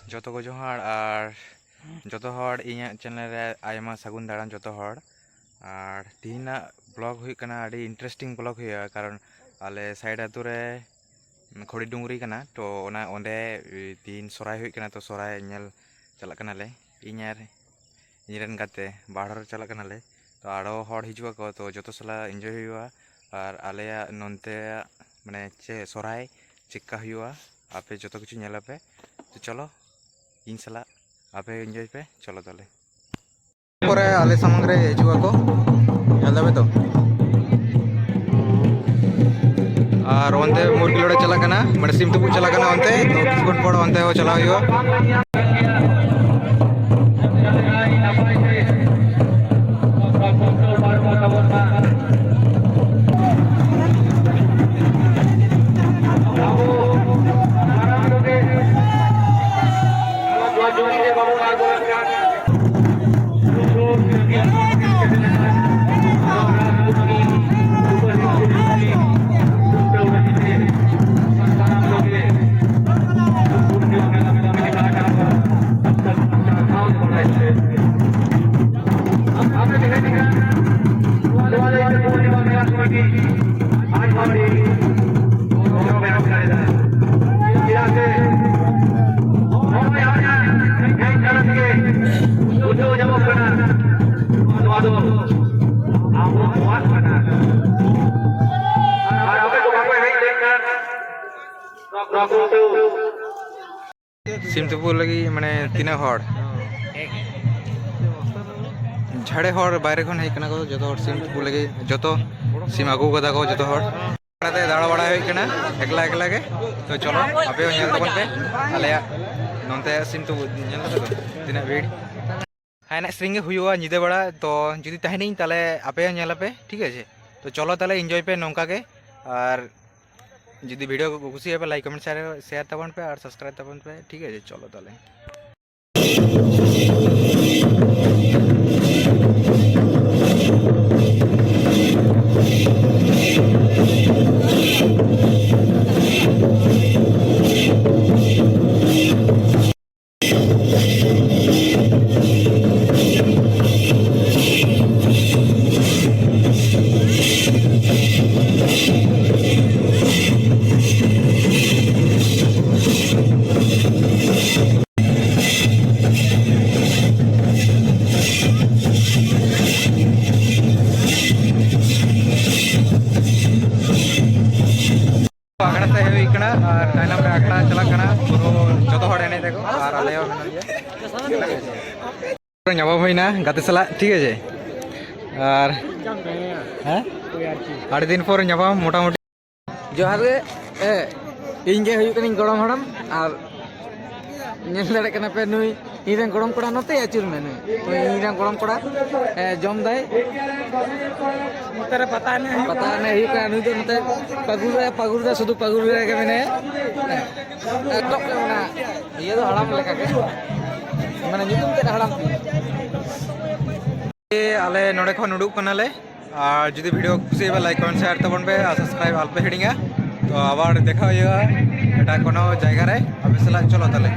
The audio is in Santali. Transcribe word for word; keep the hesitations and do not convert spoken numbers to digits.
ᱡᱚᱛᱚ ᱠᱚ ᱡᱚᱦᱟᱨ, ᱟᱨ ᱡᱚᱛᱚ ᱦᱚᱲ ᱤᱧᱟᱹᱜ ᱪᱮᱱᱮᱞ ᱨᱮ ᱟᱭᱢᱟ ᱥᱟᱹᱜᱩᱱ ᱫᱟᱨᱟᱢ ᱡᱚᱛᱚ ᱦᱚᱲ᱾ ᱟᱨ ᱛᱤᱦᱤᱧᱟᱜ ᱵᱞᱚᱜ ᱦᱩᱭᱩᱜ ᱠᱟᱱᱟ, ᱟᱹᱰᱤ ᱤᱱᱴᱟᱨᱮᱥᱴᱤᱝ ᱵᱞᱚᱜ ᱦᱩᱭᱩᱜᱼᱟ, ᱠᱟᱨᱚᱱ ᱟᱞᱮ ᱥᱟᱭᱤᱰ ᱟᱹᱛᱩ ᱨᱮ ᱠᱷᱚᱲᱤ ᱰᱩᱝᱨᱤ ᱠᱟᱱᱟ, ᱛᱚ ᱚᱱᱟ ᱚᱸᱰᱮ ᱛᱤᱦᱤᱧ ᱥᱚᱨᱦᱟᱭ ᱦᱩᱭᱩᱜ ᱠᱟᱱᱟ, ᱛᱚ ᱥᱚᱨᱦᱟᱭ ᱧᱮᱞ ᱪᱟᱞᱟᱜ ᱠᱟᱱᱟᱞᱮ᱾ ᱤᱧ ᱟᱨ ᱤᱧ ᱨᱮᱱ ᱜᱟᱛᱮ ᱵᱟᱨ ᱦᱚᱲ ᱪᱟᱞᱟᱜ ᱠᱟᱱᱟᱞᱮ, ᱛᱚ ᱟᱨᱚ ᱦᱚᱲ ᱦᱤᱡᱩᱜ ᱟᱠᱚ, ᱛᱚ ᱡᱚᱛᱚ ᱥᱟᱞᱟᱜ ᱤᱱᱡᱚᱭ ᱦᱩᱭᱩᱜᱼᱟ᱾ ᱟᱨ ᱟᱞᱮᱭᱟᱜ ᱱᱚᱱᱛᱮ ᱢᱟᱱᱮ ᱪᱮᱫ ᱥᱚᱨᱦᱟᱭ ᱪᱮᱫᱠᱟ ᱦᱩᱭᱩᱜᱼᱟ, ᱟᱯᱮ ᱡᱚᱛᱚ ᱠᱤᱪᱷᱩ ᱧᱮᱞ ᱟᱯᱮ᱾ ᱛᱚ ᱪᱚᱞᱚ ᱤᱧ ᱥᱟᱞᱟᱜ ᱟᱯᱮ ᱤᱱᱡᱚᱭ ᱯᱮ, ᱪᱚᱞᱚ ᱛᱟᱦᱞᱮ᱾ ᱯᱚᱨᱮ ᱟᱞᱮ ᱥᱟᱢᱟᱝ ᱨᱮ ᱦᱤᱡᱩᱜ ᱟᱠᱚ, ᱧᱮᱞ ᱫᱟᱯᱮ ᱛᱚ᱾ ᱟᱨ ᱚᱱᱛᱮ ᱢᱩᱨᱜᱤ ᱞᱚᱲᱟ ᱪᱟᱞᱟᱜ ᱠᱟᱱᱟ, ᱢᱟᱱᱮ ᱥᱤᱢ ᱛᱩᱯᱩᱫ ᱪᱟᱞᱟᱜ ᱠᱟᱱᱟ ᱚᱱᱛᱮ, ᱛᱚ ᱠᱤᱪᱷᱩ ᱠᱷᱚᱱ ᱯᱚᱨ ᱚᱱᱛᱮ ᱦᱚᱸ ᱪᱟᱞᱟᱣ ᱦᱩᱭᱩᱜᱼᱟ᱾ ᱱᱚᱣᱟ ᱫᱚ ᱟᱵᱚᱣᱟᱜ ᱠᱟᱱᱟ᱾ ᱟᱨ ᱟᱯᱮ ᱠᱚ ᱵᱟᱯᱮ ᱦᱮᱡ ᱞᱮᱱᱠᱷᱟᱱ ᱱᱚᱣᱟ ᱠᱚ ᱥᱤᱢ ᱛᱩᱯᱩᱜ ᱞᱟᱹᱜᱤᱫ ᱢᱟᱱᱮ ᱛᱤᱱᱟᱹᱜ ᱦᱚᱲ? ᱡᱷᱟᱲᱮ ᱦᱚᱲ ᱵᱟᱭᱨᱮ ᱠᱷᱚᱱ ᱦᱮᱡ ᱠᱟᱱᱟ ᱠᱚ, ᱡᱚᱛᱚ ᱦᱚᱲ ᱥᱤᱢ ᱛᱩᱯᱩᱜ ᱞᱟᱹᱜᱤᱫ, ᱡᱚᱛᱚ ᱥᱤᱢ ᱟᱹᱜᱩ ᱠᱟᱫᱟ ᱠᱚ ᱡᱚᱛᱚ ᱦᱚᱲ᱾ ᱫᱟᱬᱟ ᱛᱮ ᱫᱟᱬᱟ ᱵᱟᱲᱟ ᱦᱩᱭᱩᱜ ᱠᱟᱱᱟ ᱮᱠᱞᱟ ᱮᱠᱞᱟ ᱜᱮ᱾ ᱛᱚ ᱪᱚᱞᱚ ᱟᱯᱮ ᱦᱚᱸ ᱧᱮᱞ ᱛᱟᱵᱚᱱ ᱯᱮ ᱟᱞᱮᱭᱟᱜ ᱱᱚᱱᱛᱮ ᱥᱤᱢ ᱛᱩᱯᱩᱜ, ᱧᱮᱞ ᱫᱟᱯᱮ ᱛᱚ ᱛᱤᱱᱟᱹᱜ ᱵᱷᱤᱲ᱾ ᱦᱮᱸ, ᱮᱱᱮᱡ ᱥᱮᱨᱮᱧ ᱜᱮ ᱦᱩᱭᱩᱜᱼᱟ ᱧᱤᱫᱟᱹ ᱵᱮᱲᱟ, ᱛᱚ ᱡᱩᱫᱤ ᱛᱟᱦᱮᱱᱟᱹᱧ ᱛᱟᱦᱞᱮ ᱟᱯᱮ ᱦᱚᱸ ᱧᱮᱞ ᱟᱯᱮ, ᱴᱷᱤᱠ ᱟᱪᱷᱮ? ᱛᱚ ᱪᱚᱞᱚ ᱛᱟᱦᱞᱮ ᱤᱱᱡᱚᱭ ᱯᱮ ᱱᱚᱝᱠᱟ ᱜᱮ, ᱟᱨ ᱡᱩᱫᱤ ᱵᱷᱤᱰᱤᱭᱳ ᱠᱚ ᱠᱩᱥᱤᱭᱟᱜᱼᱟ ᱯᱮ, ᱞᱟᱭᱤᱠ, ᱠᱚᱢᱮᱱᱴ, ᱥᱮᱭᱟᱨ, ᱥᱮᱭᱟᱨ ᱛᱟᱵᱚᱱ ᱯᱮ ᱟᱨ ᱥᱟᱵᱥᱠᱨᱟᱭᱤᱵ ᱛᱟᱵᱚᱱ ᱯᱮ, ᱴᱷᱤᱠ ᱟᱪᱷᱮ? ᱪᱚᱞᱚ ᱛᱟᱦᱞᱮ᱾ ᱟᱨ ᱛᱟᱭᱱᱚᱢ ᱨᱮ ᱟᱠᱷᱲᱟ ᱪᱟᱞᱟᱜ ᱠᱟᱱᱟ, ᱯᱩᱨᱟᱹ ᱡᱚᱛᱚ ᱦᱚᱲ ᱮᱱᱮᱡ ᱫᱟᱠᱚ ᱟᱨ ᱟᱞᱮ ᱦᱚᱸ ᱢᱮᱱᱟᱜ ᱞᱮᱭᱟ᱾ ᱧᱟᱯᱟᱢ ᱦᱩᱭᱱᱟ ᱜᱟᱛᱮ ᱥᱟᱞᱟᱜ, ᱴᱷᱤᱠ ᱟᱪᱷᱮ᱾ ᱟᱨ ᱦᱮᱸ, ᱟᱹᱰᱤ ᱫᱤᱱ ᱯᱚᱨ ᱧᱟᱯᱟᱢ ᱢᱚᱴᱟᱢᱩᱴᱤ᱾ ᱡᱚᱦᱟᱨ ᱜᱮ᱾ ᱮ, ᱤᱧ ᱜᱮ ᱦᱩᱭᱩᱜ ᱠᱟᱹᱱᱟᱹᱧ ᱜᱚᱲᱚᱢ ᱦᱟᱲᱟᱢ, ᱟᱨ ᱧᱮᱞ ᱫᱟᱲᱮᱭᱟᱜ ᱠᱟᱱᱟ ᱯᱮ, ᱱᱩᱭ ᱤᱧ ᱨᱮᱱ ᱜᱚᱲᱚᱢ ᱠᱚᱲᱟ ᱱᱚᱛᱮ ᱟᱹᱪᱩᱨ ᱢᱮ᱾ ᱱᱩᱭ, ᱱᱩᱭ ᱤᱧ ᱨᱮᱱ ᱜᱚᱲᱚᱢ ᱠᱚᱲᱟ, ᱮ, ᱡᱚᱢ ᱫᱟᱭ᱾ ᱱᱚᱛᱮ ᱨᱮ ᱯᱟᱛᱟ ᱮᱱᱮᱡ ᱦᱩᱭᱩᱜ ᱯᱟᱛᱟ ᱠᱟᱱᱟ᱾ ᱮᱱᱮᱡ ᱦᱩᱭᱩᱜ ᱠᱟᱱᱟ᱾ ᱱᱩᱭ ᱫᱚ ᱱᱚᱛᱮ ᱯᱟᱹᱜᱩᱨ ᱨᱮ, ᱯᱟᱹᱜᱩᱨ ᱨᱮ, ᱥᱩᱫᱷᱩ ᱯᱟᱹᱜᱩᱨ ᱨᱮᱜᱮ ᱢᱮᱱᱟᱭᱟ᱾ ᱮ, ᱮᱠᱫᱚᱢ ᱚᱱᱟ ᱤᱭᱟᱹ ᱫᱚ ᱦᱟᱲᱟᱢ ᱞᱮᱠᱟ ᱜᱮ, ᱢᱟᱱᱮ ᱧᱩᱛᱩᱢ ᱛᱮᱫ ᱦᱟᱲᱟᱢ᱾ ᱟᱞᱮ ᱱᱚᱰᱮ ᱠᱷᱚᱱ ᱩᱰᱩᱠ ᱠᱟᱱᱟᱞᱮ, ᱟᱨ ᱡᱩᱫᱤ ᱵᱷᱤᱰᱤᱭᱳ ᱠᱩᱥᱤᱭᱟᱜᱼᱟ, ᱞᱟᱭᱤᱠ, ᱠᱚᱢᱮᱱᱴ, ᱥᱮᱭᱟᱨ ᱛᱟᱵᱚᱱ ᱯᱮ, ᱟᱨ ᱥᱟᱵᱥᱠᱨᱟᱭᱤᱵ ᱟᱞᱚᱯᱮ ᱦᱤᱲᱤᱧᱟ᱾ ᱛᱚ ᱟᱵᱟᱨ ᱫᱮᱠᱷᱟ ᱦᱩᱭᱩᱜᱼᱟ ᱮᱴᱟᱜ ᱠᱳᱱᱳ ᱡᱟᱭᱜᱟ ᱨᱮ ᱟᱯᱮ ᱥᱟᱞᱟᱜ᱾ ᱪᱚᱞᱚ ᱛᱟᱦᱞᱮ᱾